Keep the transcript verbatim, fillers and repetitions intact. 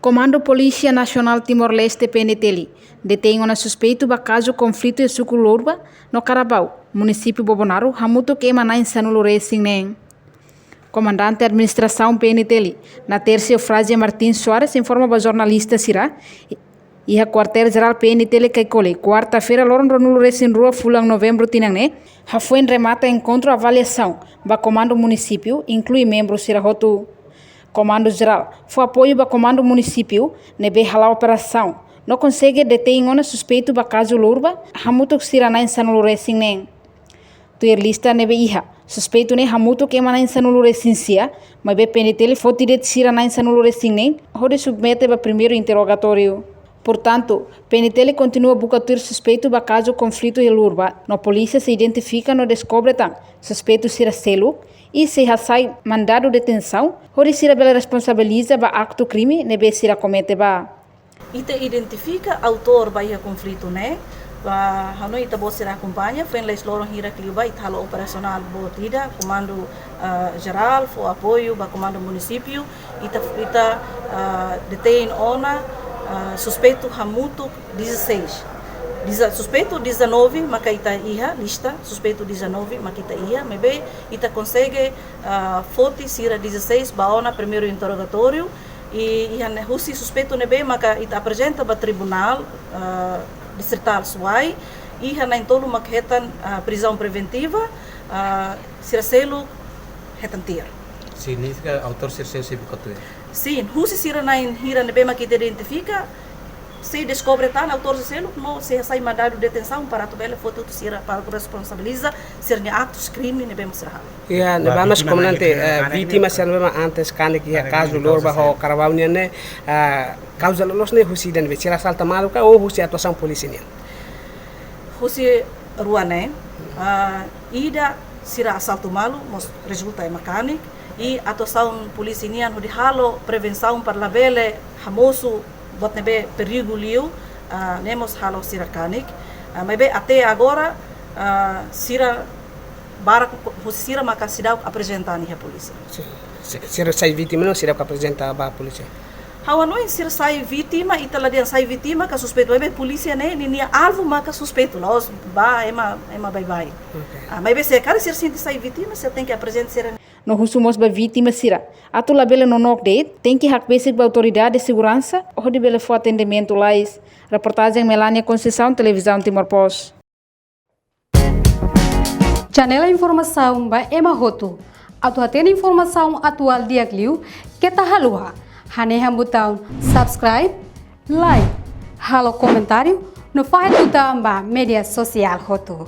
Komandu Polísia Nasionál Timor-Leste, P N T L, detein ona suspeitu ba kazu konflitu iha suku Lurba no Carabao, munisípiu Bobonaro, hamutuk ema na'in-sanulu-resin-neen. Komandante Administrasaun P N T L, Natércio Frazia Martins Soares, informa ba jornalista sira iha Kuartél Jerál P N T L Caicoli, kuarta-feira, loron ruanulu-resin-rua fulan Novembru tinan ne'e, hafoin remata enkontru avaliasaun ba komandu munisípiu, inklui membru sira hotu. Komandu Jerál fó apoiu ba komandu munisípiu ne'ebé hala'o operasaun no konsege detein ona suspeitu ba kazu Lurba, hamutuk sira na'in-sanulu-resin-neen. Tuir lista ne'ebé iha, suspeitu ne'e hamutuk ema na'in-sanulu-resin-sia, maibé P N T L foti de'it sira na'in-sanulu-resin-neen hodi submete ba primeiru interrogatóriu. Portantu, P N T L kontinua buka tuir suspeitu ba kazu konflitu iha Lurba, no polísia sei identifika no deskobre tan suspeitu sira seluk, i sei hasai mandadu detensaun hodi sira bele responsabiliza ba aktu krime ne'ebé sira komete ba. Ita identifika autór ba iha konflitu ne'e, ba hanoin ita-boot sira akompaña, foin lalais loron hirak liubá ita halo operasionál boot ida, komandu, ah, jerál fó apoiu ba komandu munisípiu, ita, ita, ah, detein ona, ah, suspeitu hamutuk dezasseis. Deza-, suspeitu dezanove maka ita iha lista, suspeitu dezanove maka ita iha, maibé ita konsege, ah, foti sira dezasseis ba ona primeiru interrogatóriu, i, i han-, husi suspeitu ne'ebé maka ita aprezenta ba Tribunál, ah, Distritál Suai, i na'in-tolu maka hetan, ah, prizaun preventiva, ah, sira seluk hetan tiar. Signifika autór sira seluk sei buka tuir? Sin, husi sira na'in hira ne'ebé maka ita identifika, sei deskobre tan autór sira seluk no sei hasai mandadu detensaun para atu bele foti hotu sira para atu responsabiliza sira-nia aktus krime ne'ebé maka sira halo. Iha, ne'ebá mós vítima komandante, ne'e, eh, vítima sira ne'ebé maka antes kanek iha kazu Lurba ho Carabao nian ne'e, ah, kauza loloos ne'e husi ida ne'ebé, sira asalta malu ka ou husi atuasaun polísia nian? Husi rua ne'e, ah, ida sira asalta malu mós rezulta ema kanek, i atuasaun polísia nian hodi halo prevensaun para labele hamosu buat ne'ebé perigu liu, ah, ne'e mós halo sira kanek. Ah, maibé até agora, ah, sira barak husi sira maka seidauk aprezenta iha polísia. Si-, si-, sira sai vítima no seidauk aprezenta ba polísia? Ha'u hanoin sira sai vítima, ita la dehan sai vítima ka suspeitu, maibé polísia ne'e ninia alvu maka suspeitu, la'ós ba ema, ema baibain. Ok. Ah, maibé se karik sira sente sai vítima, sira tenke aprezenta sira. No husu mós ba vítima sira atu labele nonook de'it, tenke hakbesik ba autoridade seguransa hodi bele fó atendimentu lalais. Reportajen Melania Conceição, Televizaun Timor Post. Janela informasaun ba ema hotu. Atu hatene informasaun atuál di'ak liu, keta haluha hanehan butaun subscribe, like, halo komentáriu, no fahe tutan ba média sosiál hotu.